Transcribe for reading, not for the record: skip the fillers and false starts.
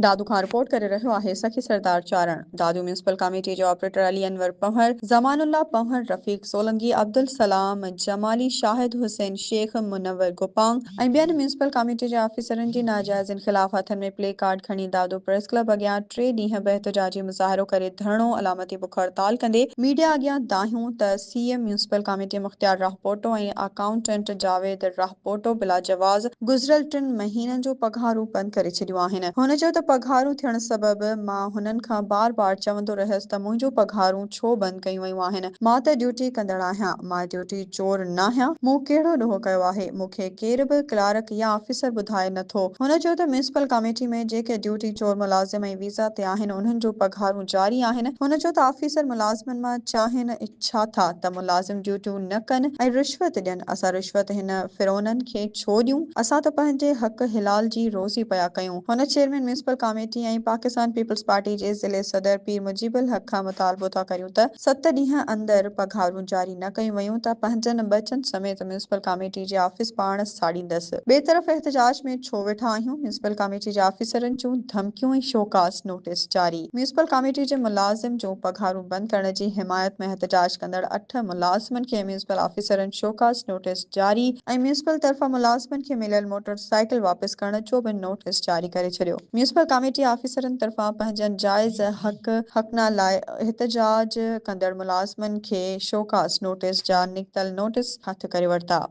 دادو کان رپورٽ ڪري رهيو آهي سخي سردار چارڻ. دادو ميونسپل ڪاميٽي جي آپريٽر علي انور پنهور، زمان الله پنهور، رفيق سولنگي، عبدالسلام جمالي، شاهد حسين شيخ، منور گوپانگ ۽ ٻين ميونسپل ڪاميٽي جي آفيسرن جي ناجائزين خلاف هٿن ۾ پلي ڪارڊ کڻي دادو پريس ڪلب اڳيان ٽي ڏينهن به احتجاجي مظاهرو ڪري ڌرڻو علامتي بک هڙتال ڪندي ميڊيا اڳيان دانهيون ته C M municipal committee Mukhtiar Rahpoto ۽ accountant Javed Rahpoto بلاجواز گذريل ٽن مهينن جون پگهارون بند ڪري ڇڏيون آهن. هن چيو ته پگهارون ٿيڻ سبب مان هنن کان بار بار چوندو رهيس ته منهنجون پگهارون ڇو بند ڪيون ويون آهن، مان ته ڊيوٽي ڪندڙ آهيان، مان ڊيوٽي چور ناهيان، مون ڪهڙو ڏوهه ڪيو آهي، مون کي ڪير به ڪلارڪ يا آفيسر ٻڌائي نه ٿو. هن چيو ته ميونسپل ڪاميٽي ۾ جيڪي ڊيوٽي چور ملازم ۽ ويزا تي آهن انهن جون پگهارون جاري آهن. هن چيو ته آفيسر ملازمن مان چاهين ڇا ٿا ته ملازم ڊيوٽيون نه ڪن ۽ رشوت ڏين، اسان رشوت هن فرعونن کي ڇو ڏيون، اسان ته پنهنجي حق حلال جي روزي پيا ڪيون. هن chairman municipal committee ۽ Pakistan peoples party جي ضلعي صدر پير مجيب الحق کان مطالبو ٿا ڪريون ته ست ڏينهن اندر پگهارون جاري نه ڪيون ويون ته پنهنجن ٻچن سميت ميونسپل ڪاميٽي جي آفيس پاڻ ساڙيندس. ٻئي طرف احتجاج ۾ ڇو ويٺا آهيون، ميونسپل ڪاميٽي جي آفيسرن جون ڌمڪيون ۽ شوڪاز نوٽيس جاري. ميونسپل ڪاميٽي جي ملازم جون پگهارون بند ڪرڻ جي حمايت ۾ احتجاج ڪندڙ اٺ ملازمن کي ميونسپل آفيسرن شوڪاز نوٽيس جاري ۽ ميونسپل طرفان ملازمن کي مليل موٽر سائيڪل واپس ڪرڻ جو به نوٽيس جاري ڪري ڇڏيو. ميونسپل ڪاميٽي آفيسرن طرفان پنهنجن جائز حق حقنا لاء احتجاج ڪندڙ ملازمن کي شوڪاز نوٽيس جا نڪتل نوٽيس هٿ ڪري ورتا.